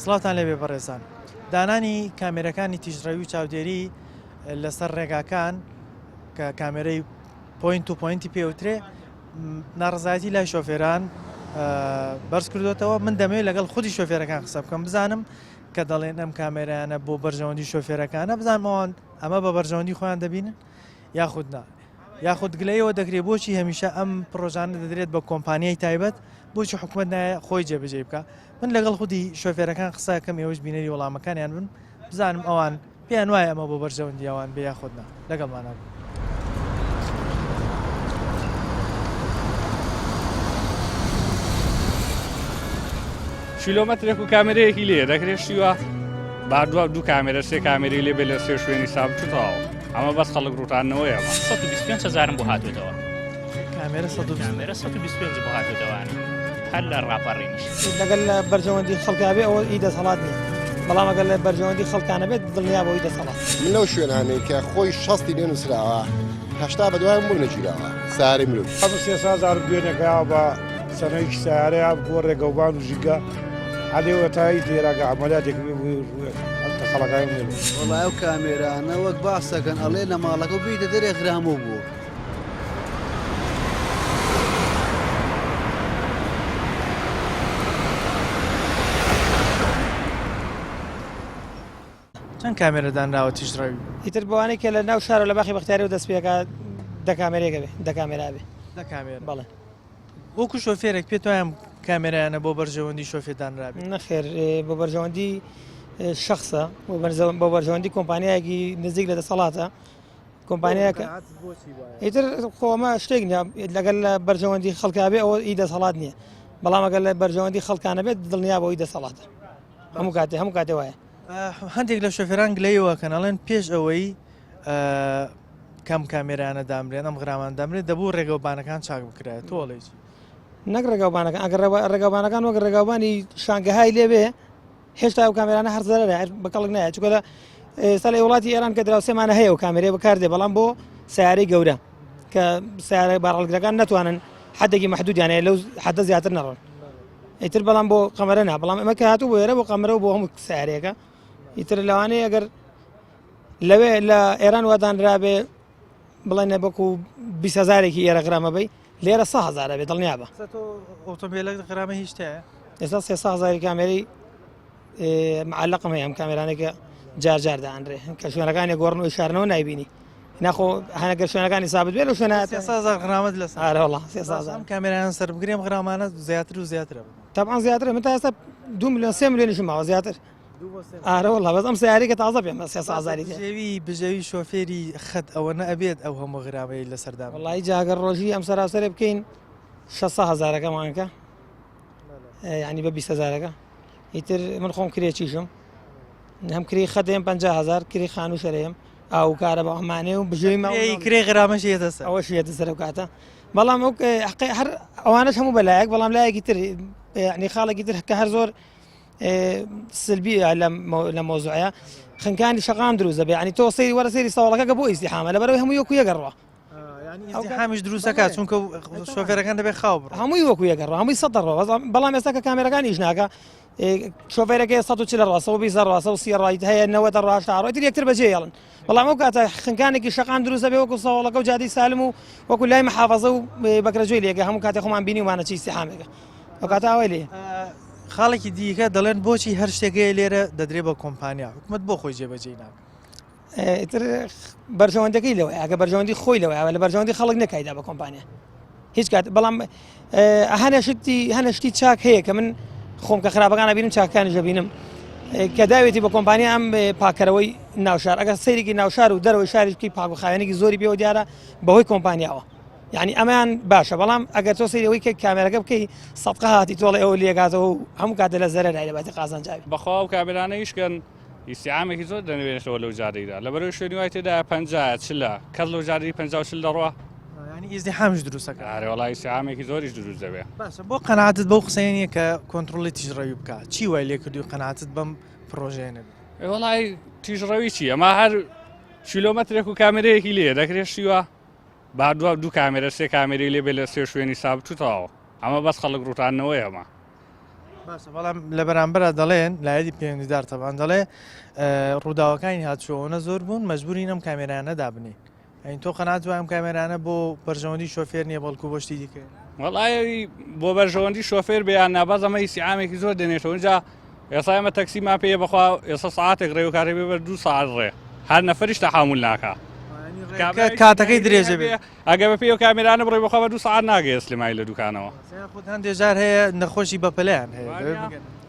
سڵاوتان لێبێ بەڕێزان. دانانی کامێرەکانی تیژڕەوی و چاودێری لەسەر ڕێگاکان کە کامێرەی point to point ی پێوترێ ناڕزایەتی لای شۆفێران بەرز کردوێتەوە من دەمەوێت لەگەڵ خودی شۆفێرەکان قسە بکەم بزانم کە دەڵێن ئەم کامێرایانە بۆ بەرژەوەندی شۆفێرەکانە بزانم ئەوان ئەمە بە بەرژەوەندی خۆیان دەبینن یاخود نا یاخود گلەیەوە دەکرێت بۆچی هەمیشە ئەم پرۆژانە دەدرێت بە کۆمپانیای تایبەت بۆچی حکومت نایە خۆی جێبەجێ بکە من لەگەڵ خودی شۆفێرەکان قسەکەم ئێوەش بینەری وەڵامەکانیان بن بزانم ئەوان پێیان وایە ئەمە بۆ بەرژەوەندی ئەوان بێ یاخود نا لەگەڵمانە بن. کیلۆمەترێک و کامێرەیەکی لێ دەکرێت شیوە با دو دوو کامێرە سێ کامێری لێ بێ لە سێ شوێنی سابت و تەواو ئەمە بەس خەڵک ڕوتانەوەیە 125 هزارم بۆ هاتوێتەوە کامێرە کامێرە 125 بۆ هاتوێتەوە هەر لە ڕاپەڕینیش لەگەل لە بەرژەوەندی خەڵکا بێ ئەوە ئی دەسەڵات نییە بەڵام ئەگەر لە بەرژەوەندی خەڵکانە بێت دڵنیا بۆی دەسەڵات من لەو شوێنانەی کە خۆی شەستی لێ نووسراوە هەشتا بە دوای بۆم نەگیراوە سارەی مرۆڤ. 300 هەزار دوێنێکە بە سەنەوەیەکی سەیارەیە بۆ ڕێگەوبان و ژینگە هەلێ تا هیچ لێراگە عەمەلیاتێک بێ بۆ تەقەڵەکانی نەبێ. وەڵا ئەو کامێرانە وەک باس دەکەن ئەڵێ لە ماڵەکە بیتە دەرێ غرامۆ بووە. چەند کامێرە دانراوە تیژڕەوی؟ ئیتر بەوانەی کە لە ناو شارە لە باخی بەختیاریەوە دەست پێکا دە کامێرەیەک ئەبێ دە کامێرا ئەبێ. دە کامێرە. بەڵێ. وەکو شۆفێرێک پێت وایە ئەم کامێرایانە بۆ بەرژەوەندی شۆفێر دانرابێت؟ نەخێر بۆ بەرژەوەندی شەخسە بۆ بەرژەوەندی کۆمپانیایەکی نزیک لە دەسەڵاتە کۆمپانیایەکە ئیتر خۆمە شتێک نیە لەگەل لە بەرژەوەندی خەڵکابێ ئەوە ئی دەسەڵات نییە بەڵام ئەگەر لە بەرژەوەندی خەڵکانە بێت دڵنیا بۆی دەسەڵاتە هەموو کاتێ هەموو کاتێ وایە هەندێک لە شۆفێران گلەیەوە کەناڵێن پێش ئەوەی کەم کامێرانە دامرێن ئەم غرامان دامرێت دەبوو ڕێگەوبانەکان چاک بکرایە تۆ ئەڵێی چی؟ نەک ڕێگاوبانەکان ئەگەر ڕێگاوبانەکان وەک ڕێگاوبانی شانگەهای لێبێ هێشتا ئەو کامێرانە هەر زەرەرە هەر بە کەڵک نایە چونکە لە ئێستا لە وڵاتی ئێران کە دراوسێمانە هەیە و کامێرەی بەکاردێ بەڵام بۆ سیارەی گەورە کە سیارە بارهەڵگرەکان نەتوانن حدێکی محدودیان هەیە لەو حدە زیاتر نەڕۆن ئیتر بەڵام بۆ قەمەرە نا بەڵام ئەمە کە هاتوو بۆ ئێرە بۆ قەمەرە و بۆ هەموو سیارەیەکە ئیتر لەوانەیە ئەگەر لەوێ لە ئێران وادانرابێ بڵێن وەکو 20 هزارێکی ئێرە غرامە بی لێرە 100 هزارە بێ دڵنیا بە ئۆتۆمبیلە غرامە هیچ تایە ئێستا 300 هزاری کامێرەی معلقم هەیە ئەم کامێرانێکە جار جار دانرێ کە شوێنەکانی گۆڕن و شارنەوە نایبینی ناخۆ هەنەگەر شوێنەکانی سابت بێ لە شوێنە 300 هزار غرامەت لەسەر ئارە وەڵا 300 هزار ئەم کامێرایان سەر بگرێم غرامانە زیاتر و زیاترە طبعا زیاترە من تا ئێستا 2 میلیۆن 3 میلیۆنیشم ماوە زیاتر ئارە وەڵا بەس ئەم سیارەی کە تازە پێم سێ سازاری تێ. بژێوی بژێوی شۆفێری خەت ئەوەنە ئەبێت ئەو هەموو غرامەی لەسەر دابنێ. وەڵایی جا گەر ڕۆژی ئەم سەراوسەرێ بکەین شەسە هەزارەکە مانگەکە یعنی بە 20 هەزارەکە ئیتر من خۆم کرێچیشم هەم کری خەتێم 50 هزار کری خانوو شەرەیەم ئاو کارەبا ئەمانەیە و بژێوی ماڵ کرێی کرێ غرامەش یەتە سەر ئەوەش یەتە سەر ئەو کاتە بەڵام ئەو حقی هەر ئەوانەش هەموو بەلایەک بەڵام لایەکی تر یعنی خاڵێکی تر کە هەر زۆر سلبی لە مۆزوعە خنکانی شەقام دروست دەبێ ینی تۆ سەیری وەرە سەیری سەواڵەکە کە بۆ ئیزدیحامە لەبەرەوەی هەموو وەکو یەکەڕوە ئیزدیحامیش دروستەکە چونکە شۆفێرەکان دەبێت خاو بڕۆن هەمووی وەکو یەکەڕوە هەمووی سەد دەڕۆ بەڵام ئێستا کە کامێرەکان ئیش ناکە شۆفێرەکەی 140 ڕا 120 ڕا 130 ڕایت هەیە 90 ڕا 80 ڕا تر یەکتر بەجێ هێڵن بەڵام ئەو کاتە خنکانێکی شەقام دروست دەبێ وەکو سەواڵەکە و جادەی سالم و وەکو لای محافظە و بەکرەجۆی لێگە هەموو کاتێ خۆمان بینیومانە چی ئیزدیحامێکە ئەو کاتە ئاوای لێ خاڵێکی دیکە دەڵێن بۆچی هەر شتێک هەیە لێرە دەدرێ بە کۆمپانیا حکومت بۆ خۆی جێبەجێی ناکە ئیتر بەرژەوەندەکەی لەوەیە ئەگە بەرژەوەندی خۆی لەوەیە لە بەرژەوەندی خەڵک نەکایدا بە کۆمپانیا هیچ کات بەڵام هەنە شتی هەنە شتی چاک هەیە کە من خۆم کە خراپەکان بینم چاکانی ژەبینم کە داوێتی بە کۆمپانیا ئەم پاکەرەوەی ناوشار ئەگەر سەیرێکی ناوشار و دەرەوەی شاریش بکەی پاک و خاوێنێکی زۆری پێوە دیارە بەهۆی کۆمپانیاوە یعنی ئەمەیان باشە بەڵام ئەگەر تۆ سەیری ئەوەی کە کامێرەکە بکەی سەدقە هاتی تۆڵێ ئەو لێگاتەوە و هەموو کاتێ لە زەرەر لە باتی قازانجاوی. بەخوا ئەو کامێرانە ئیش کەن ئیستیعامێکی زۆر دەنوێنێتەوە لەو جادەیدا لەبەرەوەی شوێنی وای تێدایە پەنجایە چلە کەس لەو جادەی پەنجا و چل دەڕوا یعنی ئیزدیحامیش دروستەکە ئارێ وەڵا ئیستیعامێکی زۆریش دروست دەبێ. باشە بۆ قەناعەتت بەو قسەیە نییە کە کۆنتڕۆڵی تیژڕەوی بکا چی وای لێ کردووی قەناعەتت بەم پڕۆژەیە نەبێ؟ ئێ وەڵای تیژڕەوی چی ئەمە هەر کیلۆمەترێک و کامێرەیەکی لێیە دەکرێت شتی وا با دو دوو کامێرە سێ کامێرەی لێ بێ لە سێ شوێنی سابت و تەواو ئەمە بەس خەڵک ڕوتاندنەوەیە ئەمە. باشە بەڵام لە بەرامبەرا دەڵێن لایەنی پەیوەندیدار تەبان دەڵێ ڕووداوەکانی هاتوچۆ ئەوەنە زۆر بوون مەجبورین ئەم کامێرانە دابنین ئەین تۆ قەناعەت وایە ئەم کامێرانە بۆ بەرژەوەندی شۆفێر نییە بەڵکو بۆ شتی دیکەیە؟ وەڵای بۆ بەرژەوەندی شۆفێر بێ یان نا بەس ئەمە ئیسیعامێکی زۆر دێنێتەوە اینجا ئێستا ئێمە تەکسیمان پێیە بەخوا ئێستا سەعاتێک ڕێ و کارێ بێ بەر دوو سەعات ڕێ هەر نەفەریش تەحامول ناکا کاتەکەی درێژە بێ ئەگە بە پێی ئەو کامێرانە بڕۆی بەخوا بە دوو سەعات ناگەیە سلێمانی لە دوکانەوە. خود هەندێ جار هەیە نەخۆشی بەپەلەیان هەیە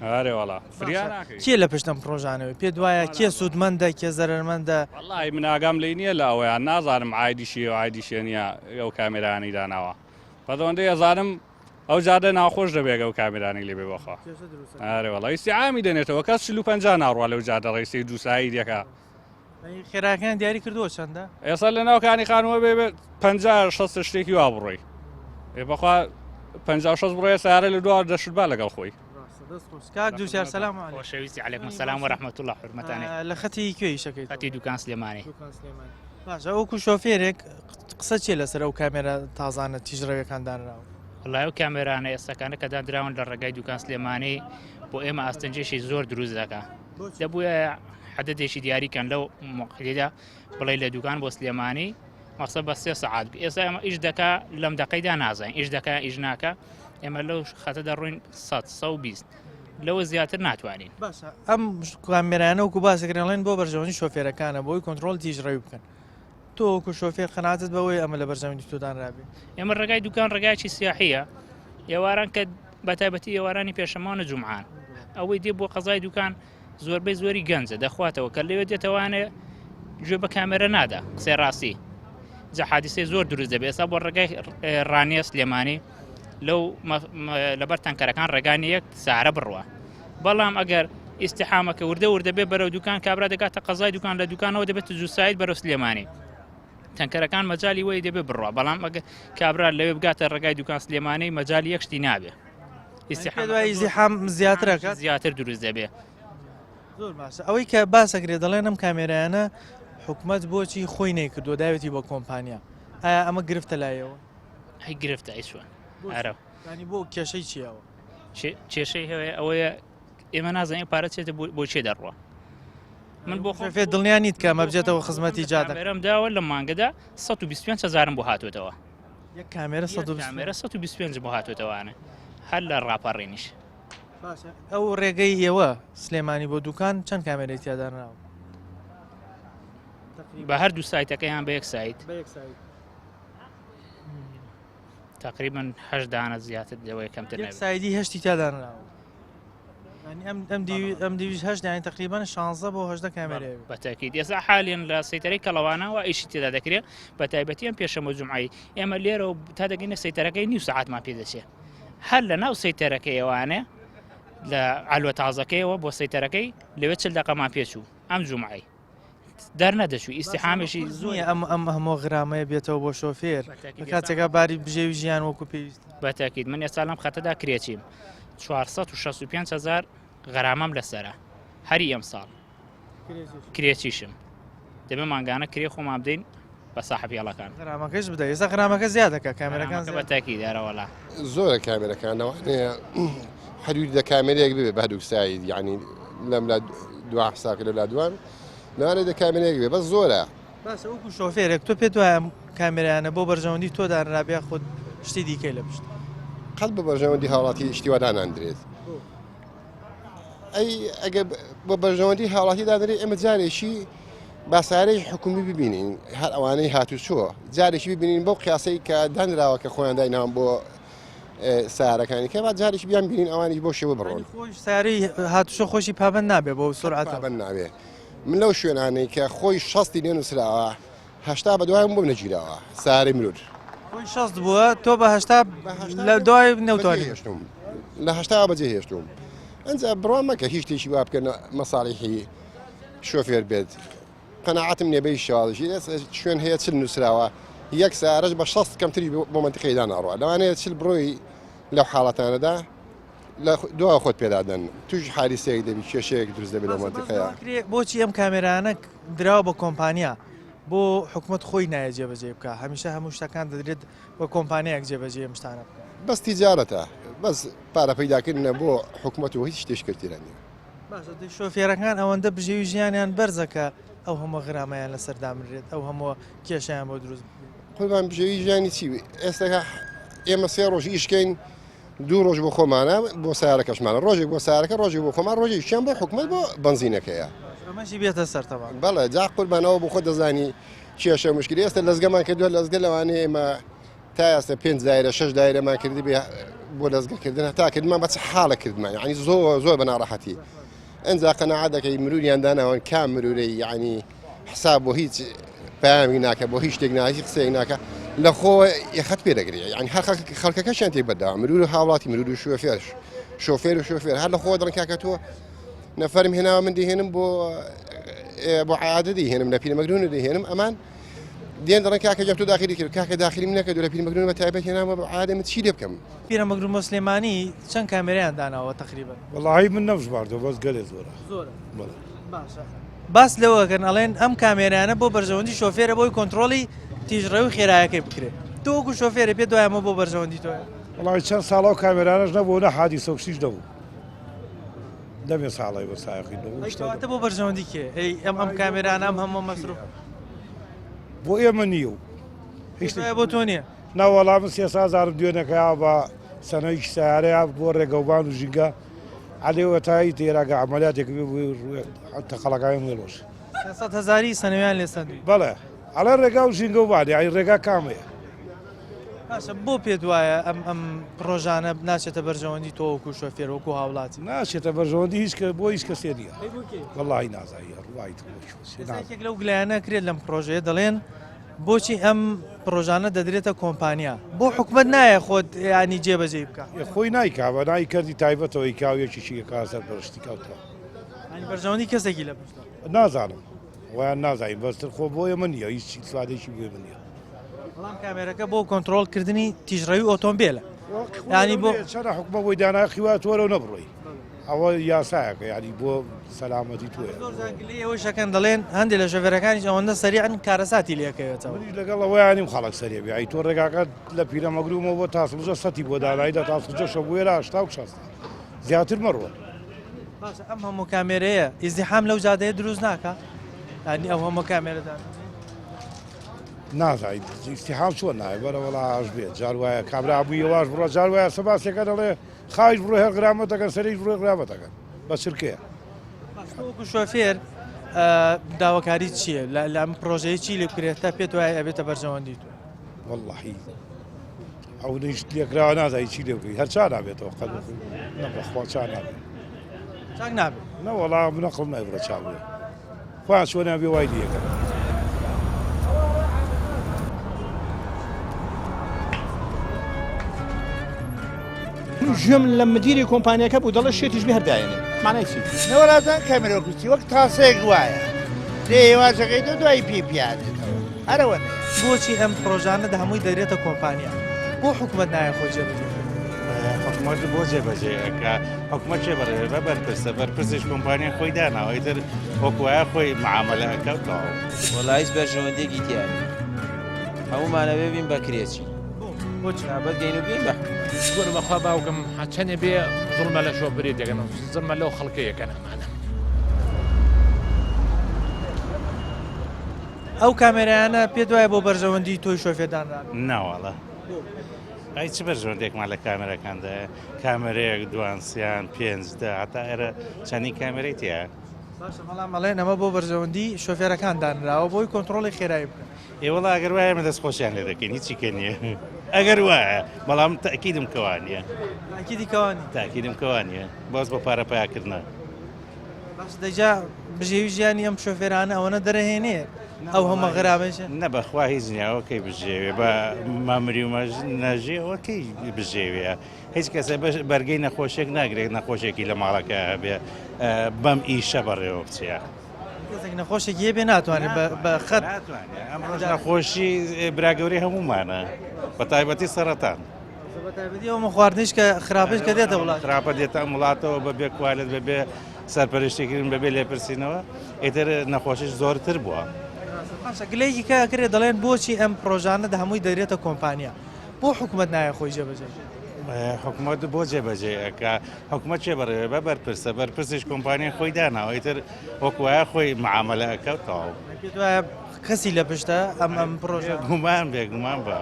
ئەرێ وەڵا فریا ناکەی. کێ لە پشت ئەم پڕۆژانەوەی پێت وایە کێ سوودمەندە کێ زەرەرمەندە؟ وەڵی من ئاگام لێی نییە لە ئەوەیان نازانم عایدیشی و عایدیشێ نییە ئەو کامێرانی داناوە بەدەوەندەی ئەزانم ئەو جادە ناخۆش دەبێت ئەو کامێرانی لێ بێ بەخوا ئەرێ وەڵا ئیستیعامی دەنێتەوە کەس 40 ناڕوا لەو جادە ڕێسی دووسایی دەکا خێراکەیان دیاری کردووە چەندە؟ ئێستا لە ناو کانی خانووە بێ بێ 50 60 شتێکی وا بڕۆی ئێ بەخوا 56 بڕۆیە سارە لە دوا دەشت با لەگەڵ خۆی کاک دووسیار سلام علیکم خۆشەویستی علیکم سلام و رحمة الله حرمەتانێ لە خەتی کوێ ئیشەکەی خەتی دوکان سلێمانی باشە وەکو شۆفێرێک قسە چیە لەسەر ئەو کامێرا تازانە تیژڕەویەکان دانراوە؟ وەڵای ئەو کامێرانە ئێستاکانە کە دانراون لە ڕێگای دوکان سلێمانی بۆ ئێمە ئاستەنجێکی زۆر دروست دەکا دەبووە حەدەدێکی دیاریکەن لەو مقلیدا بڵێ لە دوکان بۆ سلێمانی مەسە بە سێ سەعات ئێستا ئێمە ئیش دەکا لەم دقەیدا نازانین ئیش دەکا ئیش ناکە ئێمە لەو خەتە دەڕۆین 120 لەوە زیاتر ناتوانین باشە ئەم کامێرانە وەکو باسەکرێن بۆ بەرژەوەندی شۆفێرەکانە بۆی کۆنترۆڵ تیژڕەوی بکەن تۆ وەکو شۆفێر قەناعەتت بەوەیە ئەمە لە بەرژەوەندی تۆ دانرابێ؟ ئێمە ڕێگای دوکان ڕێگایکی سیاحیە ئێواران کە بە تایبەتی ئێوارانی پێشەمان و جومعان ئەوەی دێ بۆ قەزای دوکان زۆربەی زۆری گەنجە دەخواتەوە کە لەوێ دێتەوانێ گوێ بە کامێرە نادا قسەی ڕاستی جا حادیسەی زۆر دروست دەبێت ئێستا بۆ ڕێگای ڕانیە سلێمانی لەو لەبەر تەنکەرەکان ڕێگانی یەک سارە بڕوە بەڵام ئەگەر ئیسیحامەکە وردە وردە بێ بەرەو دوکان کابرا دەگاتە قەزای دوکان لە دوکانەوە دەبێت زوساید بەرەو سلێمانی تەنکەرەکان مەجای وی دەبێ بڕوا بەڵام ئەگە کابرا لەوێ بگاتە ڕێگای دوکان سلێمانی مەجای یەک شتی نابێ ئیسیحام زیاترەکە زیاتر دروست دەبێ زۆر باشە ئەوەی کە باسەکرێ دەڵێن ئەم کامێرایانە حکومت بۆچی خۆی نەیکردووە داوێتی بە کۆمپانیا ئایا ئەمە گرفتە لایەوە هەی گرفتە ئەی چۆن ئەرە ینی بۆ کێشەی چیەوە کێشەی هەیە ئەوەیە ئێمە نازانین پارە چێتە بۆ چێ دەڕوە من بۆ خۆفێ دڵنیا نیت کە ئەمە بجێتەوە خزمەتی جادە کامێرەم داوە لە مانگەدا 125 هزارم بۆ هاتوێتەوە یەک کامێرە کامێرە 125 بۆ هاتوێتەوانە هەر لە ڕاپەڕینیش باشە ئەو ڕێگەی ئێوە سلێمانی بۆ دوکان چەند کامێرەی تیادانراوە بە هەردوو سایتەکەیان بە یەک سایت تقریبا هەشت دانە زیاتر لەوەی کەمتر نەبێت سایدی هەشتی تیادانراوە ئەم ئەم دیوی ئەم دیویش هەشت یانی تقریبا 16 بۆ 18 کامێرە بە تاکید ئێستا حالیان لە سەیتەرەی کەڵەوانەوە ئیشی تێدا دەکرێت بە تایبەتی ئەم پێشەمە جومعەی ئێمە لێرە و تا دەگەینە سەیتەرەکەی نیو سەعاتمان پێ دەچێت هەر لە ناو سەیتەرەکەیەوانێ لە عەلوە تازەکەیەوە بۆ سەیتەرەکەی لەوێ چل دەقەمان پێچوو ئەم جومعەی دەرنەدەچوو ئیسیحامێکی زۆر ئەم ئەم هەموو غرامەیە بێتەوە بۆ شۆفێر کاتێکا باری بژێوی ژیان وەکو پێویست بەتاکید من ئێستا لەم خەتەدا کرێچیم 465 هزار غەرامەم لەسرە هەری ئەم ساڵ کرێچیشم دەبێ مانگانە کرێ خۆمان بدەین بە ساحب هێڵەکان غرامەکەش بدە ئێستا غرامەکە زیاد دەکات کامێرەکان بە تاکی دارەوەلا زۆرە کامێرەکان لەوانەیە حدودی دە کامێرەیەک ببێ بە هەردوو ساید یعنی لەم لا دوا حساقی لەو لا دوان لەوانەیە دە کامێرەیەک بێ بەس زۆرە باشە وەکو شۆفێرێک تۆ پێت وایە ئەم کامێرایانە بۆ بەرژەوەندی تۆ دانرابێ یاخود شتی دیکەی لە پشت؟ قەت بە بەرژەوەندی هاوڵاتی شتی وا داناندرێت. ئەی ئەگەر بۆ بەرژەوەندی هاوڵاتی دادرێ ئێمە جارێکی باسارەی حکومی ببینین هەر ئەوانەی هاتوچۆ جارێکی ببینین بەو قیاسەی کە دانراوە کە خۆیان دایناوە بۆ سارەکانی کە با جارێکی بیان بینین ئەوانیش بۆ شێوە بڕۆن خۆش ساری هاتوچۆ خۆشی پابند نابێ بۆ سرعەت پابند نابێ من لەو شوێنانەی کە خۆی شەستی لێ نووسراوە هەشتا بە دوایم بۆم نەگیراوە سارەی مرور خۆی شەست بووە تۆ بە هەشتا لە دوای نەوتوانی هێشتم لە هەشتا بەجێ هێشتوم ئەنجا بڕوا مەکە هیچ شتێکی وا بکەن مەساڵیحی شۆفێر بێت قەناعەتم نیە بەی شێوازی شوێن هەیە چل نووسراوە یەک سارەش بە شەست کەمتری بۆ منتیقەی داناڕوە لەوانەیە چل بڕۆی لەو حاڵەتانەدا لە دوا خۆت پێدادەن توش حاریسەیەک دەبی کێشەیەک دروست دەبێت لە مەنتیقەیە. بۆچی ئەم کامێرانە دراوە بە کۆمپانیا بۆ حکومەت خۆی نایە جێبەجێ بکە هەمیشە هەموو شتەکان دەدرێت بە کۆمپانیایەک جێبەجێ ئەم شتانە بکە. بەس تیجارەتە بەس پارە پەیداکردنە بۆ حکومەت و هیچ شتێکی کردیرە نییە. باشە دەی شۆفێرەکان ئەوەندە بژێوی ژیانیان بەرزە کە ئەو هەموو غرامەیان لەسەر دامنرێت ئەو هەموو کێشیان بۆ دروست قوربان بژێوی ژیانی چی ئێستا ئێمە سێ ڕۆژ ئیشکەین دوو ڕۆژ بۆ خۆمانە بۆ سیارەکەشمانە ڕۆژێک بۆ سیارەکە ڕۆژێک بۆ خۆمان ڕۆژێکیان بۆ حکومت بۆ بەنزینەکەیە ئەمەشی بێتە سەر تەواو بەڵێ جا قوربانەوە بۆ خۆ دەزانی کێشە مشکلی ئێستا لەزگەمان کردووە لەزگە لەوانەیە ئێمە تا ئێستا پێنج دایرە شەش دایرەمان کردی بێ بۆ لەزگەکردن هەتا کردمان بە چ حاڵە کردمان یعنی زۆر زۆر بە ناڕەحەتی ئەنجا قەناعەت دەکەی مروریان داناون کام مرورەی یعنی حساب بۆ هیچ پەیامی ناکە بۆ هیچ شتێک ناهیچ قسەیەک ناکە لە خۆ یەخەت پێ دەگرێ یعنی هەر خەڵکەکەشیان تێک بەداوە مرور و هاوڵاتی مرور و شۆفێر شۆفێر و شۆفێر هەر لە خۆ دەڵێن کاکە تۆ نەفەرم هێناوە من دەهێنم بۆ بۆ عادە دەیهێنم لە پیرەمەگرون دەهێنم ئەمان دێن دەڵێن کاکە گەر تۆ داخلی کرد کاکە داخلی من نەکردو لە پیرەمەگرون بە تایبەت هێنامە بە عادە من چی لێ بکەم. پیرەمەگرون بۆ سلێمانی چەند کامێرەیان داناوە تەقریبەن؟ وەڵاهی من نەمژماردووە بەس گەلێ زۆرە. زۆرە. بەڵێ. باشە باس لەوە ئەکەن ئەڵێن ئەم کامێرانە بۆ بەرژەوەندی شۆفێرە بۆی کۆنتڕۆڵی تیژڕەوی خێرایەکەی بکرێت تۆ وەکو شۆفێرە پێت وایە ئەمە بۆ بەرژەوەندی تۆیە؟ وەڵاهی چەند ساڵە ئەو کامێرانەش نەبوو نە حادیسە و شتیش نەبوو. دەمێ ساڵی بە سایەقی ئەی کەواتە بۆ بەرژەوەندی کێ ئەی ئەم ئەم کامێرانە ئەم هەموو مەسروف بۆ ئێمە نییە و هیچ بۆ تۆ نییە ناوەڵا من سێ هەزارم دوێنەکە بە سەنەوەیکی سیارەیە بۆ ڕێگەوبان و ژینگە عەلێوە تای تێراگە عملیاتێک تەقەڵەکانی وێڵۆش هزاری سەنەویان لێ سەندوی بەڵێ ئەڵێ ڕێگا و ژینگە و بان یانی ڕێگا کامەیە؟ باشە بۆ پێت وایە ئەم ئەم پڕۆژانە ناچێتە بەرژەوەندی تۆ وەکو شۆفێر وەکو هاوڵاتی؟ ناچێتە بەرژەوەندی هیچ کە بۆ هیچ کەسێ نییە وەڵی نازانی ڕوای تۆ بۆ چۆ ئێستا یەکێک لەو گلایانە کرێت لەم پڕۆژەیە دەڵێن بۆچی ئەم پڕۆژانە دەدرێتە کۆمپانیا بۆ حکومەت نایە خۆت ینی جێبەجێی بکە خۆی نایکا بە نای کەرتی تایبەتەوە ئیکا و یەکێکی ئەکا سەرپەرشتی کا و تەواو. یانی بەرژەوەندی کەسێکی لە پشتە. نازانم. وایان نازانین بەس تر خۆ بۆ ئێمە نییە هیچ ئیسفادەیەکی بۆ ئێمە نییە. بەڵام کامێرەکە بۆ کۆنترۆڵ کردنی تیژڕەوی ئۆتۆمبێلە یانی بۆ چەنە حکومە بۆی دانا خیوا تۆرە و نەبڕۆی ئەوە یاسایەکە یانی بۆ سەلامەتی تۆیە. زۆر جار گلەیی ئەوەش ئەکەن دەڵێن هەندێک لە شۆفێرەکانیش ئەوەندە سەریعن کارەساتی لێ ئەکەوێتەوە. منیش لەگەڵ ئەوەیانیم خەڵک سەریع بێ ئەی تۆ ڕێگاکە لە پیرەمەگرومەوە بۆ تاسڵوجە سەتی بۆ دانای لە تاسڵوجەشەوە بۆ ئێرە 80 و شەستە زیاتر مەڕۆ. باشە ئەم هەموو کامێرەیە ئیزدیحام لەو جادەیە دروست ناکا؟ یانی ئەو هەموو کامێرە دانرێ؟ نازانین ئیزدیحام چۆن نایە بەرە وەڵا ئاش بێت جار وایە کابرا بوو یەواش بڕۆ جار وایە سەباسێکە دەڵێ خاویش بڕۆ هەر غرامەتەکەن سەریش بڕۆ غرامەتەکەن بە چرکەیە. باش تۆ وەکو شۆفێر داواکاری چییە لە ئەم پرۆژەیە چی لێ بکرێت تا پێت وایە ئەبێتە بەرژەوەندی تۆ؟ وەڵڵاهی ئەو نیش لێکراوە نازانی چی لێ بکەی هەر چا نابێتەوە قەت نەبەخوا چا نابێت چاک نابێت نەوەڵا من ئەقڵم نایبڕە چاک بێ خۆیان چۆنیان بێ وای لێکەن. گوێم لە مدیری کۆمپانیەکە بوو دەڵێ شێتیش بێ هەر دایەنێ مانای چی؟ نەوەڵا کامێرە کوشتی وەک تاسێک وایە لێ هێواشەکەی تۆ دوای پێ پیادێتەوە هەرەوە نەیە. بۆچی ئەم پڕۆژانە دە هەمووی دەدرێتە کۆمپانیا بۆ حکومەت نایە خۆی جێبەجێ بکات؟ حکومەت بۆ جێبەجێ ئەکا حکومەت چێ بەڕێوە بەرپرسە بەرپرسیش کۆمپانیا خۆی داناوە ئیتر وەکو وایە خۆی معامەلە ئەکا و تەواو. وەڵا هیچ بەرژەوەندیەکی تیا نیە هەموومان ئەبێ بین بە کرێچی بۆچی؟ تا بەگەین و بین بە حکومەت. کورە بەخوا باوکم چەنێ بێ زوڵمە لە شۆفری دەکەن زڵمە لەو خەڵکە یەکەن ئەمانە. ئەو کامێرایانە پێت وایە بۆ بەرژەوەندی تۆی شۆفێر دانرابێت؟ ناوەڵا ئەی چ بەرژەوەندێکمان لە کامێرەکاندایە کامێرەیەک دوان سیان پێنج دە هەتا ئێرە چەندین کامێرەی تایە. باشە بەڵام ئەڵێن ئەمە بۆ بەرژەوەندی شۆفێرەکان دانراوە بۆی کۆنتڕۆڵی خێرایی بکەن. ئێ وەڵا ئەگەر وایە ئێمە دەست خۆشیان لێ دەکەین هیچی کە نییە ئەگەر وایە بەڵام تەئکیدم کەوا نییە. تاکیدی کەوا نییە؟ تاکیدم کەوا نییە بەس بۆ پارە پەیاکردنە. باش دەیجا بژێوی ژیانی ئەم شۆفێرانە ئەوەنە دەرەهێنێ ئەو هەمە غەرامەیشە؟ نە بەخوا هیچ نییە ئەوە کەی بژێوێ بە مامری و نەژی ئەوە کەی بژێوێ هیچ کەسێ بەرگەی نەخۆشێک ناگرێت نەخۆشێکی لە ماڵەکە هەبێ بەم ئیشە بەڕێوە بچێ. کەسێک نەخۆشێکی هەبێ ناتوانێت بە خەت ئەمڕۆش نەخۆشی براگەورەی هەموومانە بە تایبەتی سەرەتان. بە تایبەتی ئەو خواردنیش کە خراپش کە دێتە وڵات خراپە دێتە ئەم وڵاتەوە بە بێ کوالێت بە بێ سەرپەرشتیکردن بە بێ لێپرسینەوە ئیتر نەخۆشیش زۆرتر بووە. باشە گلەیەکی کە ئەکرێت دەڵێن بۆچی ئەم پرۆژانە دە هەمووی دەدرێتە کۆمپانیا بۆ حکومەت نایە خۆی جێبەجێ بکات؟ حکومەت بۆ جێبەجێ ئەکا حکومەت چێ بەڕێوێ بە بەرپرسە بەرپرسیش کۆمپانیای خۆی داناوە ئیتر وەکو وایە خۆی معاملە ئەکا و تەواو. پێت وایە کەسی لە پشتە ئەم ئەم پڕۆژە؟ گومان بێگومان بە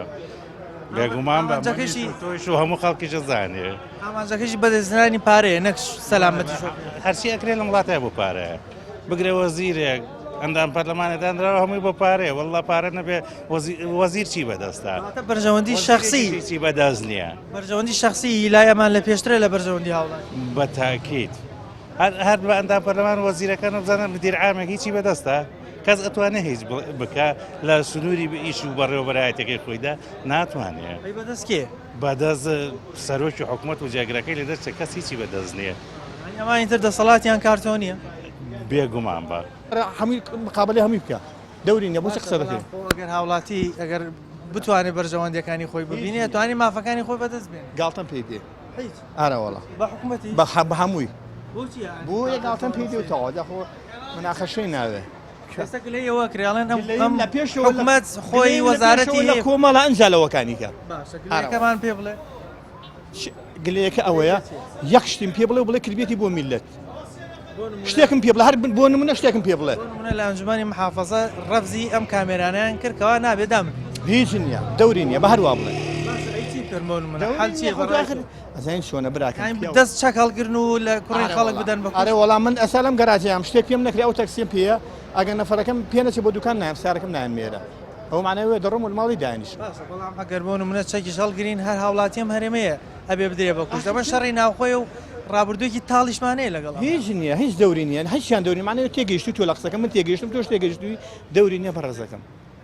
بێگومان بە ئامانجەکەشی تۆیش و هەموو خەڵکیش ئەزانێ. ئامانجەکەشی بەدەستهێنانی پارەیە نەک سەلامەتی شۆفێر. هەرچی ئەکرێ لەم وڵاتە بۆ پارەیە بگرە وەزیرێک ئەندام پەرلەمانە دانراوە هەمووی بۆ پارەیە والله پارە نەبێ وەزیر چی بەدەستە بەرژەوەندی شخصی چی بەدەست نییە بەرژەوەندی شخصی لای ئەمان لە پێشترە لە بەرژەوەندی هاوڵاتی بە تاکید هەر هەر بە ئەندام پەرلەمان وەزیرەکان بزانە مدیر عامێک هیچی بەدەستە کەس ئەتوانێت هیچ بکە لە سنووری ئیش و بەڕێوەبەرایەتەکەی خۆیدا ناتوانێت بەدەست کێ بەدەست سەرۆکی حکومەت و جێگرەکەی لە دەست کەس هیچی بەدەست نییە. ئەمانی تر دەسەڵاتیان کارتۆنیە؟ بێگومان بە. هەمووی مقابلەی هەمووی بکە دەوری نیە بۆچی قسە دەکەی؟ ئەگەر هاوڵاتی ئەگەر بتوانێت بەرژەوەندیەکانی خۆی ببینێ توانێت مافەکانی خۆی بەدەست بێنێ. گاڵتەم پێی دێ. هیچ. ئارە وەڵا. بە حکومەتی؟ بە هەمووی. بۆچی؟ بۆ یە گاڵتەم پێی دێ و تەواو داخۆ مناقەشەی ناوێ. ئێستا گلەیی ئەوە کرێ ئەڵێن ئەم گلەییم لە پێشەوە لە- حکومەت خۆی گلەییم لە وەزارەتی پێشەوە لە کۆمەڵە ئەنجا لەوەکانی کە. باشە گلەیەکەمان پێ بڵێ. گلەیەکە ئەوەیە یەک شتیم پێ بڵێ و بڵێ کردبێتی بۆ میللەت شتێکم پێ بڵێ هەر بۆ نمونە شتێکم پێ بڵێ. بۆ نمونە لە ئەنجومەنی محافەزە ڕەفزی ئەم کامێرانەیان کرد کەوا نابێ دامن. هیچ نییە دەوری نییە بە هەروا بڵێ. باشە ئەی چی بکەن بۆ نمونە حەل چییە بە ڕای تۆ؟ ئەزانین چۆنە براکەم یانی پیاو. دەست چەک هەڵگرن و لە کوڕی خەڵک بدەن بە کوشت. ئەرێ وەڵا من ئەسا لەم گەراجەیام شتێک پێم نەکرێ ئەو تەکسیم پێیە ئەگەر نەفەرەکەم پێ نەچێ بۆ دوکان نایەم سەیارەکەم نایەم مێرە. ئەوە معنای وەیە دەڕۆم و لە ماڵی دانیشم. باشە بەڵام ئەگەر بۆ نمونە چەکیش هەڵگرین هەر هاوڵاتی ئەم هەرێمەیە ئەبێ بدرێ بە کوشت ئەمە شەڕی ناوخۆیە و ڕابردوویەکی تاڵیشمان هەیە لەگەڵ ئەمە. هیچ نییە هیچ دەوری نییە هیچیان دەوری معنای تێگەیشتووی تۆ لە قسەکەم من تێگەیشتم تۆش تێگەیشتووی دەوری نییە بەڕێزەکەم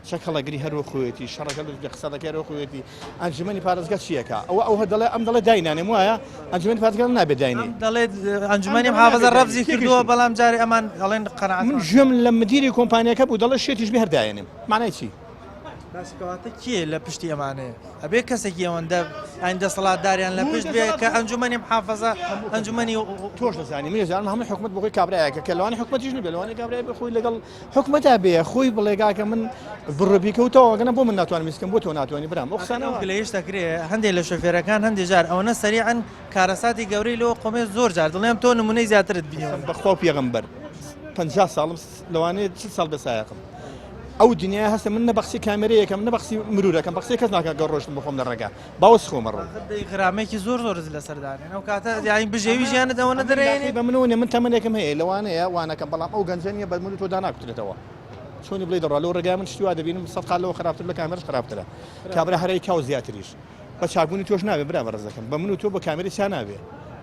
چەک هەڵەگری هەر وەک خۆیەتی شەڕەکە لە قسە دەکەی هەر وەک خۆیەتی ئەنجومەنی پارێزگا چیەکە ئەوە ئەو هەر دەڵێ ئەم دەڵێ داینانێم وایە ئەنجومەنی پارێزگا نابێ داینێ ئەم دەڵێت ئەنجومەنی محافەزە ڕەفزی کردووە بەڵام جارێ ئەمان ئەڵێن قەناعەتمان من گوێم لە مدیری کۆمپانیاکە بوو دەڵێ شێتیش بێ هەر دایەنێم معنای چی؟ باشە کەواتە کێ لە پشتی ئەمانەیە؟ ئەبێ کەسێکی ئەوەندە ئاین دەسەڵاتداریان لە پشت بێ کە ئەنجومەنی محافەزە ئەنجومەنی تۆش دەزانی من دەزانم هەموو حکومەت بۆ خۆی کابرایەکە کە لەوانەیە حکومەتیش نەبێ لەوانەیە کابرای بێ خۆی لەگەڵ حکومەتا بێ خۆی بڵێ کاکە من بڕۆ بیکەوتەوە گەنە بۆ من ناتوانم هیچ بکەم بۆ تۆ ناتوانی برام ئەو قسانە ئەو گلەییش دەکرێ هەندێک لە شۆفێرەکان هەندێک جار ئەوەنە سەریعن کارەساتی گەورەی لەوە قۆمێ زۆر جار دڵنیام تۆ نمونەی زیاترت بینیوە. بەخوا و پێغەمبەر 50 ساڵم لەوانەیە 40 ساڵ بێ سایەقم ئەو دنیای هەستە من نە بەقسی کامێرەیەکەم نە بەقسی مرورەکەم بەقسی کەس ناکە گەڕ ڕۆشتم بخۆم لە ڕێگا باوەس خۆمە ڕۆ دەی غرامێکی زۆر زۆرت لەسەر دانێن ئەو کاتە یانی بژێوی ژیانت ئەوەنە دەرێنی بە منەوە نیە من تەمەنێکم هەیە لەوانەیە وانەکەم بەڵام ئەو گەنجە نیە بە من و تۆ داناکوترێتەوە چۆنی بڵێ دەڕوا لەو ڕێگای من شتی وا دەبینم سەد قات لەوە خراپتر لە کامێرەش خراپترە کابرا هەرەی کاو زیاتریش بە چاکبوونی تۆش نابێ برا بەڕێزەکەم بە من و تۆ بە کامێرەی چا نابێ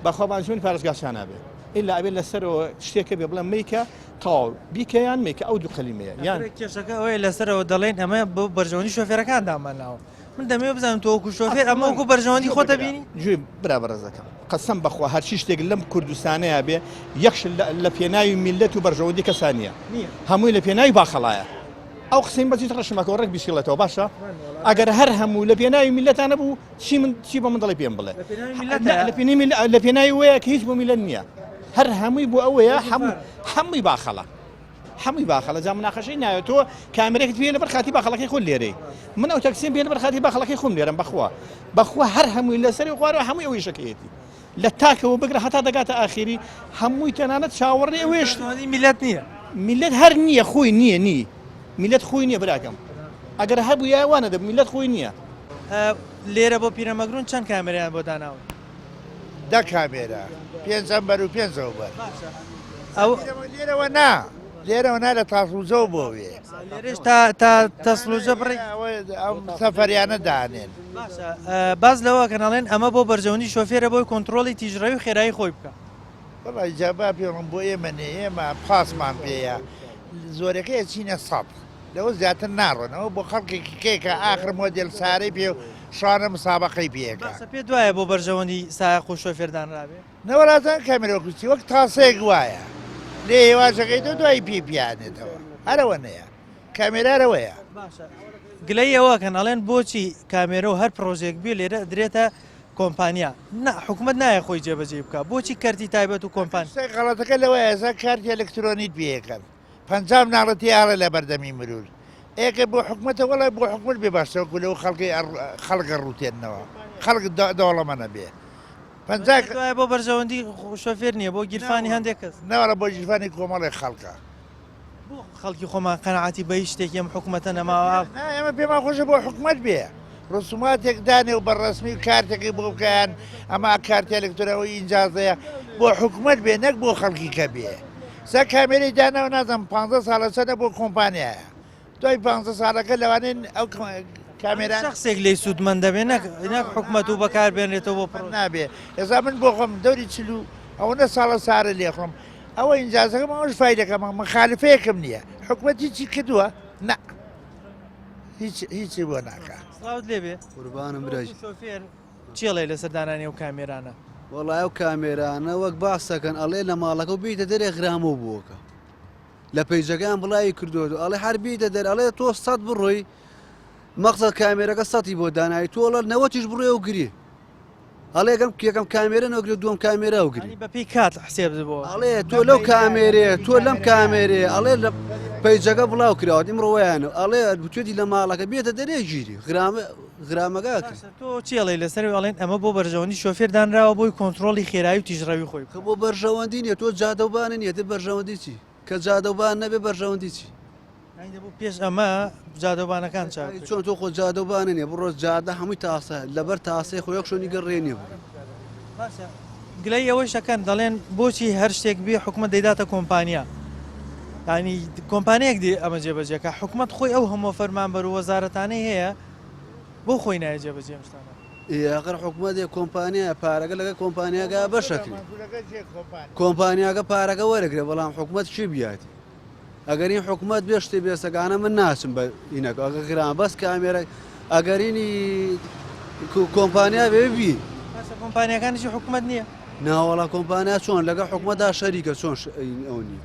بەخوا بە ئەنجومەنی پارێزگا چا نابێ ئیلا ئەبێ لەسەرەوە شتێکە بێ بڵێ مەیکە تەواو بیکە یان مەیکە ئەو دوو کەلیمەیە یان کێشەکە ئەوەیە لەسەرەوە دەڵێن ئەمە بۆ بەرژەوەندی شۆفێرەکان دامانناوە من دەمەوێت بزانم تۆ وەکو شۆفێر ئەمە وەکو بەرژەوەندی خۆتە بینی؟ گوێ برا بەڕێزەکەم قەسەم بەخوا هەرچی شتێک لەم کوردستانەیە بێ یەک شت لە پێناوی میللەت و بەرژەوەندی کەسا نییە هەمووی لە پێناوی باخەڵایە ئەو قسەی بەجیت ڕەشمەکەەوە ڕێک بیسیڵێتەوە باشە ئەگەر هەر هەموو لە پێناوی میللەتانە بوو چی من چی بە من دەڵێ پێم بڵێ لە پێناوی وەیە کە هیچ بۆ میللەت نییە هەر هەمووی بۆ ئەوەیە هەموو هەمووی باخەڵە هەمووی باخەڵە جا مناقەشەی ناوێت تۆ کامێرەکت پێ لەبەر خاتی باخەڵەکەی خۆت لێرەی من ئەو تەکسیم پێ لەبەر خاتی باخەڵەکەی خۆم لێرەم بەخوا بەخوا هەر هەمووی لەسەری خوارەوە هەمووی ئەو ئیشەکەیەتی لە تاکەوە بگرە هەتا دەگاتە ئاخیری هەمووی تەنانەت چاوەڕێ ئەوێش میلەت نییە میلەت هەر نییە خۆی نییە نی میلەت خۆی نییە براکەم ئەگەر هەبوو یا وانە دەبوو میلەت خۆی نییە. لێرە بۆ پیرەمەگرون چەند کامێرەیان بۆ داناون؟ دە کامێرا پێنج ئەم بەر و پێنج ئەو بەر. باشە ئەو لێرەوە نا لێرەوە نا لە تاسڵوجەوە بۆ وێ. لێرەش تا تا تاسڵوجە بڕێک ئەو سەفەریانە دانێن. باشە باس لەوە کەن ئەڵێن ئەمە بۆ بەرژەوەندی شۆفێرە بۆی کۆنتڕۆڵی تیژڕەوی و خێرایی خۆی بکا. وەڵا جا با پێڵم بۆ ئێمە نێ ئێمە پاسمان پێیە زۆرەکەی ئەچینە سەد. لەوە زیاتر ناڕۆن ئەوە بۆ خەڵکێکی کێکە ئاخر مۆدێل سارەی پێ و شانە مسابەقەی پێکا. باشە پێت وایە بۆ بەرژەوەندی سایەق و شۆفێر دانرابێ؟ نەوەڵا زان کامێرا کوشتی وەک تاسەیەک وایە لێ هێواشەکەیتەوە دوایی پێی پیانێتەوە هەر ئەوەنەیە کامێرا ئەوەیە. باشە گلەیی ئەوە ئەکەن ئەڵێن بۆچی کامێرە و هەر پڕۆژەیەک بێ لێرە ئەدرێتە کۆمپانیا نا حکومەت نایە خۆی جێبەجێی بکا بۆچی کەرتی تایبەت و کۆمپان. غەڵەتەکە لەوەیە ئێستا کارتی ئەلکترۆنیت پێ ئەکەن 50 مناڵە تێیاڵە لە بەردەمی مرور ئێکە بۆ حکومەتە وەڵای بۆ حکومەت بێ باشترە وەکو لەو خەڵکەی خەڵک ئەڕوتێننەوە. خەڵک دەوڵەمەنە بێ. 50 دوایە بۆ بەرژەوەندی شۆفێر نییە بۆ گیرفانی هەندێک کەس. نەوەڵا بۆ گیرفانی کۆمەڵێک خەڵکە. بۆ خەڵکی خۆمان قەناعەتی بە هیچ شتێکی ئەم حکومەتە نەماوە. نا ئێمە پێمان خۆشە بۆ حکومەت بێ ڕسوماتێک دانێ و بە ڕەسمی و کارتێکی بۆ بکەیان ئەمە کارتی ئەلکترۆنی ئەوەی ئینجازەیە بۆ حکومەت بێ نەک بۆ خەڵکی کە بێ سا کامێرەی داناوە نازانم 15 ساڵە چەنە بۆ کۆمپانیایە دوای 15 ساڵەکە لەوانەیە ئەو کامێرا شخصێک لێی سوودمەند دەبێ نەک نەک حکومەت و بەکاربێنرێتەوە بۆ پڕۆژە. نابێ ئێستا من بۆ خۆم دەوری چل و ئەوەنە ساڵە سارە لێخڕم ئەوە ئینجازەکەم ئەوەش فایلەکەمە مخالفەیەکم نییە حکومەت هیچی کردووە نا هیچ هیچی بۆ ناکا. سڵاوت لێبێ قوربانم برای. شۆفێر چێڵێ لەسەر دانانی ئەو کامێرانە؟ وەڵا ئەو کامێرانە وەک باسەکەن ئەڵێ لە ماڵەکە و بیتە دەرێ غرامە بووەکە لە پەیجەکەیان بڵاوی کردووە ئەڵێ هەر بیتە دەر ئەڵێ تۆ سەد بڕۆی مەقسەد کامێرەکە سەتی بۆ دانایی تۆ ئەڵێ نەوەتیش بڕۆی و گری ئەڵێ گەم یەکەم کامێرە نەگرێ دووەم کامێرا و گری بە پێی کات حسێب بۆ ئەڵێ تۆ لەو کامێرێ تۆ لەم کامێرێ ئەڵێ لە پەیجەکە بڵاو کراوە ئیمڕۆیان ئەڵێ بتێتی لە ماڵەکە بێتە دەرێ گیری غرامە غرامەکە کرد. تۆ چی ئەڵێی لەسەر ئەڵێن ئەمە بۆ بەرژەوەندی شۆفێر دانراوە بۆی کۆنتڕۆڵی خێرایی و تیژڕەوی خۆی بکات. خە بۆ بەرژەوەندی نیە تۆ جادەوبانە نیە تر بەرژەوەندی چی کە جادەوبان نەبێ بەرژەوەندی چی. یانی دەبوو پێش ئەمە جادەوبانەکان چاک ئەی چۆن تۆ خۆ جادەوبانە نیە بڕۆ جادە هەمووی تاسە لەبەر تاسەی خۆ یەک شوێنی گەڕ ڕێ نیە بڕۆ. باشە گلەیی ئەوەیش ئەکەن دەڵێن بۆچی هەر شتێک بێ حکومەت دەیداتە کۆمپانیا یانی کۆمپانیایەک دێ ئەمە جێبەجێ کە حکومەت خۆی ئەو هەموو فەرمانبەر و وەزارەتانەی هەیە بۆ خۆی نایە جێبەجێ ئەم شتانە بکات؟ ئێ ئەخر حکومەت کۆمپانیایە پارەکە لەگەڵ کۆمپانیاکە بەشەکرێ کۆمپانیاکە پارەکە وەرەگرێ بەڵام حکومەت چی بیات ئەگەرین حکومەت بێ شتێ بێسەکانە من ناچم بە ئینەکە ئەگە گران بەس کامێرە ئەگەرینی کۆمپانیا بێ بی باشە کۆمپانیاکانیشی حکومەت نییە ناوەڵا کۆمپانیا چۆن لەگە حکومەتدا شەریکە چۆن ئەو نییە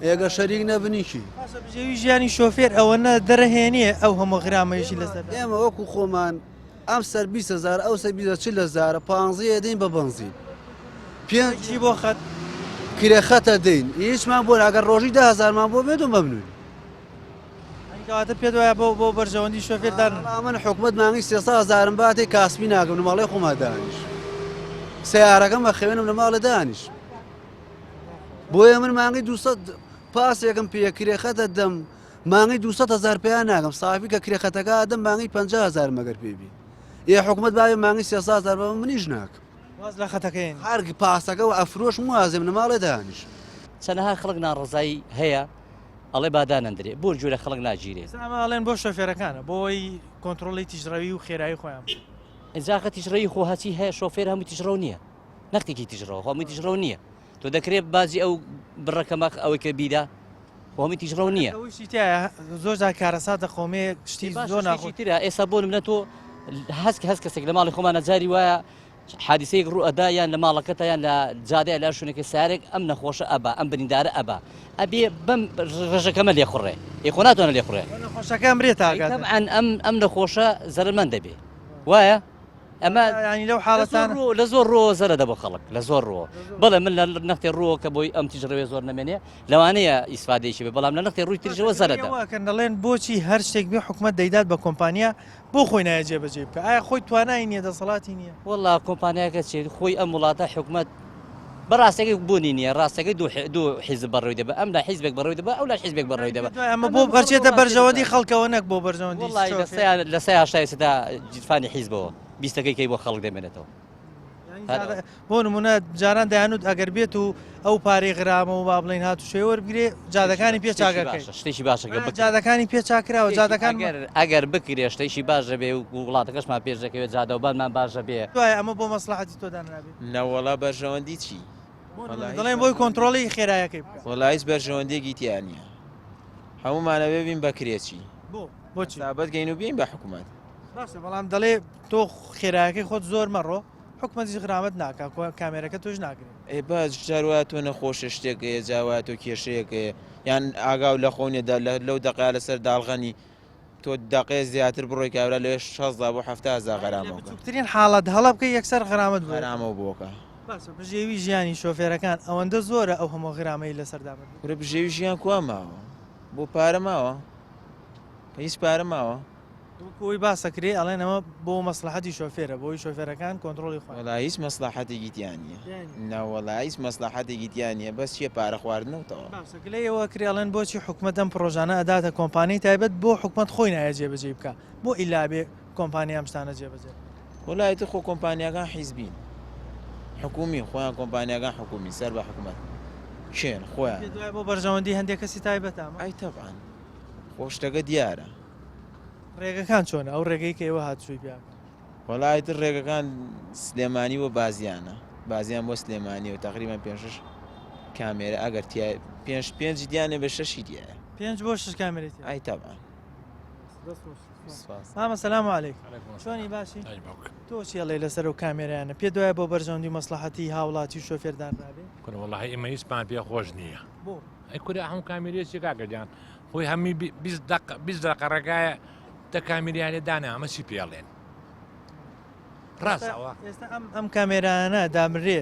ئێگە شەریک نەبنی کی؟ باشە بژێوی ژیانی شۆفێر ئەوەنە دەرەهێنێ ئەو هەموو غرامەیشی لەسەر ئێمە وەکو خۆمان ئەم سەر 20 هەزار ئەو سەر 20 40 هەزارە پانزەیە دەین بە بەنزین پێنج چی بۆ خەت کرێ خەتە دەین هیچمان بۆ ئەگەر ڕۆژی ده هەزارمان بۆ بێت و مەمنون کەواتە پێت وایە بۆ بۆ بەرژەوەندی شۆفێر دان من حکومت مانگی 300 هەزارم باتێ کاسبی ناکەم لە ماڵی خۆما دانیش سیارەکەم بە خەوێنم لە ماڵە دانیش بۆیە من مانگی 200 پاسێکم پێ کرێخەتە دەم مانگی 200 هزار پێیان ناگەم سافی کە کرێخەتەکە دەم مانگی 50 هزار مەگەر پێبی ئێ حکومت باوێ مانگی 300 هزار بە منیش ناکەم واز لە خەتەکەین هەر پاسەکە و ئەفرۆش موازم لە ماڵێ دانیش چەنەها خەڵک ناڕەزایی هەیە ئەڵێ با دانەندرێ بۆ جورە خەڵک ناگیرێ ئەمە ئەڵێن بۆ شۆفێرەکانە بۆی کۆنترۆڵی تیژڕەوی و خێرایی خۆیان ئینجا خە تیژڕەوی خۆ هەچی هەیە شۆفێر هەموو تیژڕەو نییە نەختێکی تیژڕەوە خۆ هەمووی تیژڕەو نییە تۆ دەکرێت باجی ئەو بڕەکەمە ئەوەی کە بیدا خۆ هەمووی تیژڕەو نییە ئەوەیشی تایە زۆر جار کارەسات دەقەومێ شتی زۆر ناخۆش ترە ئێستا بۆ نمونە تۆ هەست هەست کەسێک لە ماڵی خۆمانە جاری وایە حادیسەیەک ڕوو ئەدا یان لە ماڵەکەتە یان لە جادەیە لە شوێنێکی سارێک ئەم نەخۆشە ئەبا ئەم بریندارە ئەبا ئەبێ بەم ڕێژەکەمە لێخوڕێ ئێ خۆ ناتوانێت لێخوڕێ نەخۆشەکە ئەمرێت تاگات ئەم ئەم ئەم نەخۆشە زەرەرمەند دەبێ وایە ئەمە ینی لەو حاڵەتان لە زۆر ڕۆ زەرە دەبۆ خەڵک لە زۆر ڕۆ بەڵێ من لە نەختێ ڕۆ کە بۆی ئەم تیژڕەوێ زۆر نەمێنێ لەوانەیە ئیسفادەیەکی بێ بەڵام لە نەختێ ڕووی تریشەوە زەرەدە کەن دەڵێن بۆچی هەر شتێک بێ حکومەت دەیدات بە کۆمپانیا بۆ خۆی نایە جێبەجێ بکە ئایا خۆی توانای نییە دەسەڵاتی نییە وەڵا کۆمپانیاکە چێت خۆی ئەم وڵاتە حکومەت بەڕاستەکەی بوونی نییە ڕاستەکەی دوو حیزب بەڕێوەی دەبە ئەم لە حیزبێک بەڕێوەی دەبە ئەو لە حیزبێک بەڕێوەی دەبە ئەمە بۆ بەرچێتە بەرژەوەندی خەڵکەوە نەک بۆ بەرژەوەندی لە سەیا هەشتای سەدا جیرفانی حیزبەوە بیستەکەی کەی بۆ خەڵک دەمێنێتەوە بۆ نمونە جاران دەیانوت ئەگەر بێت و ئەو پارەی غرامە و با بڵین هات و شوێ وەربگرێ جادەکانی پێ چاکەکەی شتێکی باشەکە جادەکانی پێ چاکراوە جادەکان ئەگەر بکرێ شتێکی باش دەبێ و وڵاتەکەشمان پێش دەکەوێت جادەوبانمان باش دەبێ دوای ئەمە بۆ مەسڵەحەتی تۆ دانرابێ نەوەڵا بەرژەوەندی چی؟ دەڵێن بۆی کۆنترۆڵی خێرایەکەی بکە وەڵا هیچ بەرژەوەندیەکی تیا نییە هەموومانە بێ بین بە کرێچی بۆ بۆچی سابەت گەین و بین بە حکوومەت باشە بەڵام دەڵێ تۆ خێراکەی خۆت زۆر مەڕۆ حکومەتیش غرامەت ناکا کامێرەکە تۆش ناگرێت ئێ باش جار وایە تۆ نەخۆشە شتێک هەیە جا وایە تۆ کێشەیەک هەیە یان ئاگاو لە خۆ نیە لەو دەقەیە لەسەر داڵغەنی تۆ دەقەیە زیاتر بڕۆی کابرا لەوێ شەزدا بۆ حەفتا هەزار غەرامە بکە. بچوکترین حاڵەت هەڵە بکەی یەکسەر غرامەت بۆ غەرامە بۆکە. باشە بژێوی ژیانی شۆفێرەکان ئەوەندە زۆرە ئەو هەموو غرامەی لەسەر دابەندرێ؟ کورە بژێوی ژیان کوا ماوە؟ بۆ پارە ماوە؟ هیچ پارە ماوە؟ وەکو ئەوەی باس ئەکرێ ئەڵێن ئەمە بۆ مەسڵەحەتی شۆفێرە بۆی شۆفێرەکان کۆنتڕۆڵی خۆیان. وەڵا هیچ مەسڵەحەتێکی تیا نییە نەوەڵا هیچ مەسڵەحەتێکی تیا نییە بەس چیە پارە خواردنە و تەواو. باشە گلەی ئەوە ئەکرێ ئەڵێن بۆچی حکومەت ئەم پڕۆژانە ئەداتە کۆمپانیای تایبەت بۆ حکومەت خۆی نایە جێبەجێی بکا بۆ ئیلا ئەبێ کۆمپانیا ئەم شتانە جێبەجێ بکا؟ وەڵا ئیتر خۆ کۆمپانیاکان حیزبین حکومی خۆیان کۆمپانیاکان حکومی سەر بە حکومەت کێن خۆیان. پێت وایە بۆ بەرژەوەندی هەندێک کەسی تایبەتە ئەمە؟ ئەی تەبعەن خۆ شتەکە دیارە. ڕێگەکان چۆنە ئەو ڕێگەی کە ئێوە هاتوچۆی پیا بکەن؟ وەڵا ئیتر ڕێگەکان سلێمانی بۆ بازیانە بازیان بۆ سلێمانی و تقریبا پێ شش کامێرە ئەگەر تیا پێنج پێنج دیانێ بە شەشی دیایە پێنج بۆ شش کامێرەی تیا ئەی تەبعەن مامە سلام علیک چۆنی باشی تۆ چی ئەڵێی لەسەر ئەو کامێرایانە پێت وایە بۆ بەرژەوەندی و مەسڵەحەتی هاوڵاتی و شۆفێر دانرابێ؟ کورە وەڵاهی ئێمە هیچمان پێ خۆش نییە بۆ؟ ئەی کورە هەموو کامیرەیە چی کاکە گیان خۆی هەمی 20 دقە 20 دقە ڕێگایە دە کامیریان لێ دانا ئەمە چی پێڵێن ڕاستەوە ئێستا ئەم ئەم کامێرانە دامرێ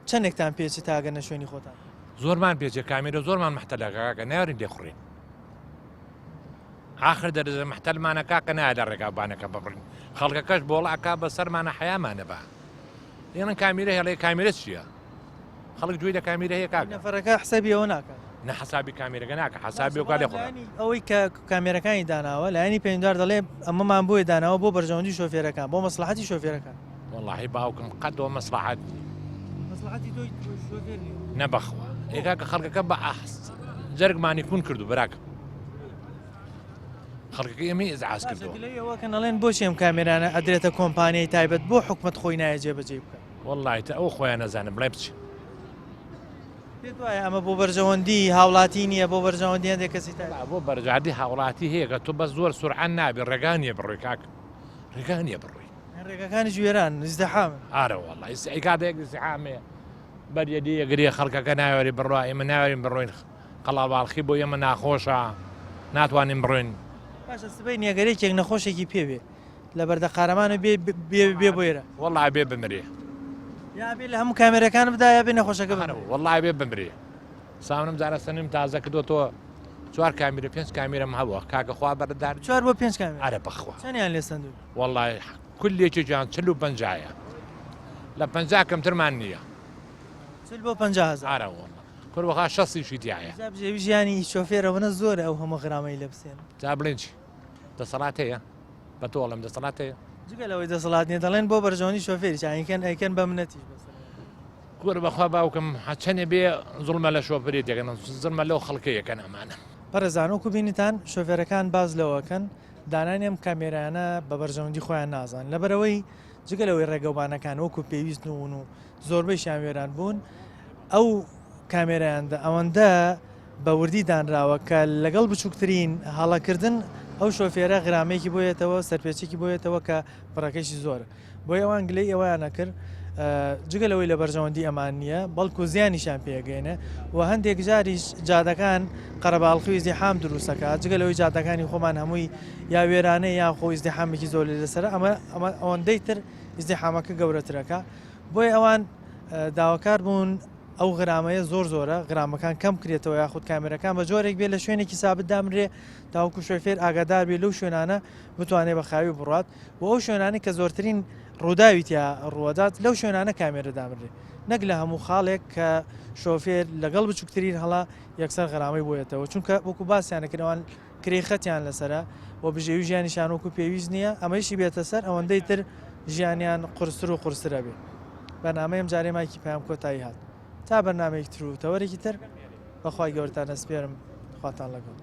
چەندێکتان پێچی تاگەنە شوێنی خۆتان زۆرمان پێچێ کامیرە زۆرمان محتەلەکە کاکە نارین لێخوڕین ئاخر دەرەجە محتەلمانە کاکە نایە لە ڕێگا بانەکە ببڕین خەڵکەکەش بۆڵە ئەکا بە سەرمانە حەیامانە بە ئێڵن کامیرە هێڵێ کامیرە چییە خەڵک گوێی لە کامیرە هەیە کاکە نەفەرەکە حسابی ئەوە ناکات نە حسابی کامیرەکە ناکە حسابی ئەو کالێ خۆ ئەوەی کە کامێرەکانی داناوە لایەنی پەیوەندار دەڵێ ئەمەمان بۆیە داناوە بۆ بەرژەوەندی شۆفێرەکان بۆ مەسڵەحەتی شۆفێرەکان وەڵاهی باوکم قەت بۆ مەسڵەحەت نییە مەسڵەحەتی تۆی شۆفێر نییە نە بەخوا ئێ کاکە خەڵکەکە بە ئاست جەرگمانی کون کردو براکەم خەڵکەکە ئێمەی ئیزعاج کردووە. گلەیی ئەوە کەن ئەڵێن بۆچی ئەم کامێرانە ئەدرێتە کۆمپانیای تایبەت بۆ حکومەت خۆی نایە جێبەجێی بکات؟ وەڵڵاهی تا ئەو خۆیان نەزانن بڵێ بچ. پێت وایە ئەمە بۆ بەرژەوەندی هاوڵاتی نییە بۆ بەرژەوەندی هەندێک کەسی تایبەت؟ بۆ بەرژەوەندی هاوڵاتی هەیە کە تۆ بەس زۆر سورعە نابی ڕێگا نییە بڕۆی کاک ڕێگا نییە بڕۆی. ڕێگاکانیش وێران ئیزدحامن. ئارە وەڵڵا ئیستا کاتێک ئیزدحامەیە بەریە لێ گرێ خەڵکەکە ناوێری بڕوا ئێمە ناوێرین بڕۆین قەڵاباڵخی بۆ ئێمە ناخۆشە ناتوانین بڕۆین. باشە سبەینێ ئەگەر یەکێک نەخۆشێکی پێ بێ لە بەردە قارەمانە بێ بێ بێ بۆ ئێرە. وەڵا بێ بمرێ. یا بێ لە هەموو کامێرەکان بدا یا بێ نەخۆشەکە بمرێ. وەڵا بێ بمرێ. سامنم جارە سەنیم تازە کردۆتەوە چوار کامیرە پێنج کامیرەم هەبووە کاکە خوا بەردار چوار بۆ پێنج کامێرە ئەرە بەخوا چەندیان لێ سەندووی؟ وەڵای کل یەکێکیان چل و پەنجایە لە پەنجا کەمترمان نییە. چل بۆ 50 هەزار. ئارە وەڵا کورە بەخوا شەستیشی تیایە. جا بژێوی ژیانی شۆفێر ئەوەنە زۆرە ئەو هەموو غرامەی لێ بسێنن. جا بڵێن چی؟ دەسەڵات هەیە؟ بە تۆ ئەڵێم دەسەڵات هەیە؟ جگە لەوەی دەسەڵات نییە دەڵێن بۆ بەرژەوەندی شۆفێریش ئەیکەن ئەیکەن بە منەتیش بەسەر. کورە بەخوا باوکم چەنێ بێ زوڵمە لە شۆفێری دەکەن زڵمە لەو خەڵکە یەکەن ئەمانە. بەڕێزان وەکو بینیتان شۆفێرەکان باس لەوەکەن دانانی ئەم کامێرایانە بە بەرژەوەندی خۆیان نازانن لەبەرئەوەی جگە لەوەی ڕێگەوبانەکان وەکو پێویست نوون و زۆربەیشیان وێران بوون ئەو کامێرایاندا ئەوەندە بە وردی دانراوە کە لەگەڵ بچووکترین هەڵەکردن ئەو شۆفێرە غرامێکی بۆیەتەوە سەرپێچێکی بۆیەتەوە کە بڕەکەشی زۆرە بۆیە ئەوان گلەی ئەوەیان ئەکرد جگە لەوەی لە بەرژەوەندی ئەمان نییە بەڵکو زیانیشیان پێگەێنێ و هەندێک جاریش جادەکان قەرەباڵخی و ئیزدیحام دروستەکە جگە لەوەی جادەکانی خۆمان هەمووی یا وێرانەیە یان خۆ ئیزدیحامێکی زۆر لێ لەسەرە ئەمە ئەمە ئەوەندەی تر ئیزدیحامەکە گەورەترەکە بۆیە ئەوان داواکار بوون ئەو غرامەیە زۆر زۆرە غرامەکان کەم کرێتەوە یاخود کامێرەکان بە جۆرێک بێ لە شوێنێکی سابت دامرێ تاوەکو شۆفێر ئاگادار بێ لەو شوێنانە بتوانێت بە خاوی بڕات و ئەو شوێنانەی کە زۆرترین ڕووداوی تیا ڕووەدات لەو شوێنانە کامێرە دابنرێت نەک لە هەموو خاڵێک کە شۆفێر لەگەڵ بچووکترین هەڵە یەکسەر غەرامەی بۆیەتەوە چونکە وەکو باسیان کرد ئەوان کرێی خەتیان لەسەرە و بژێوی ژیانیشیان وەکو پێویست نییە ئەمەیشی بێتە سەر ئەوەندەی تر ژیانیان قورستر و قورستر ئەبێ بەرنامەی ئەمجارەی مایکی پەیام کۆتایی هات تا بەرنامەیەکی تر و تەوەرێکی تر بەخوای گەورەتان ئەسپێرم خواتان لەگەڵ.